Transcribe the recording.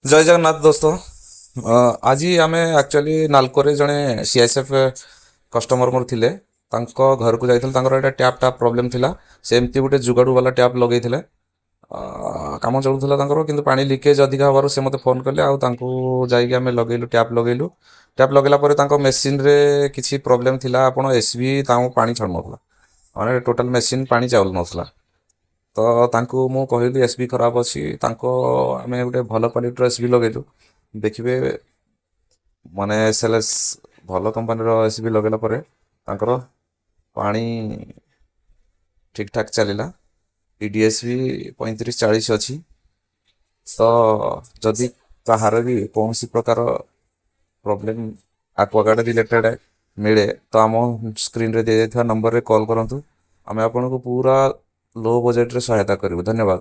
ଜୟ ଜଗନ୍ନାଥ ଦୋସ୍ତ। ଆଜି ଆମେ ଆକ୍ଚୁଆଲି ନାଲକୋରେ ଜଣେ ସିଆଇଏସ୍ଏଫ୍ କଷ୍ଟମର ମୋର ଥିଲେ, ତାଙ୍କ ଘରକୁ ଯାଇଥିଲୁ। ତାଙ୍କର ଏଇଟା ଟ୍ୟାପ୍ଟା ପ୍ରୋବ୍ଲେମ୍ ଥିଲା। ସେ ଏମିତି ଗୋଟେ ଯୁଗାଡ଼ୁ ବାଲା ଟ୍ୟାପ୍ ଲଗେଇଥିଲେ। କାମ ଚଳୁଥିଲା ତାଙ୍କର, କିନ୍ତୁ ପାଣି ଲିକେଜ୍ ଅଧିକା ହେବାରୁ ସେ ମୋତେ ଫୋନ୍ କଲେ ଆଉ ତାଙ୍କୁ ଯାଇକି ଆମେ ଲଗେଇଲୁ, ଟ୍ୟାପ୍ ଲଗେଇଲୁ। ଟ୍ୟାପ୍ ଲଗେଇଲା ପରେ ତାଙ୍କ ମେସିନ୍ରେ କିଛି ପ୍ରୋବ୍ଲେମ୍ ଥିଲା। ଆପଣ ଏସ୍ ବି ତାଙ୍କୁ ପାଣି ଛାଡ଼ୁନଥିଲା, ମାନେ ଟୋଟାଲ୍ ମେସିନ୍ ପାଣି ଚାଲୁନଥିଲା। ତ ତାଙ୍କୁ ମୁଁ କହିଲି, ଏସ୍ ବି ଖରାପ ଅଛି। ତାଙ୍କ ଆମେ ଗୋଟେ ଭଲ କ୍ୱାଲିଟିର ଏସ୍ ବି ଲଗେଇଲୁ। ଦେଖିବେ, ମାନେ ଏସ୍ ଏଲ୍ ଏସ୍ ଭଲ କମ୍ପାନୀର ଏସ୍ ବି ଲଗେଇଲା ପରେ ତାଙ୍କର ପାଣି ଠିକ୍ ଠାକ୍ ଚାଲିଲା। ଟି ଡି ଏସ୍ ବି 35-40 ଅଛି। ତ ଯଦି କାହାର ବି କୌଣସି ପ୍ରକାର ପ୍ରୋବ୍ଲେମ୍ ଆକ୍ୱାଗାର୍ଡ଼ ରିଲେଟେଡ଼୍ ମିଳେ, ତ ଆମ ସ୍କ୍ରିନ୍ରେ ଦିଆଯାଇଥିବା ନମ୍ବରରେ କଲ୍ କରନ୍ତୁ। ଆମେ ଆପଣଙ୍କୁ ପୁରା ଲୋ ବଜେଟ୍ରେ ସହାୟତା କରିବୁ। ଧନ୍ୟବାଦ।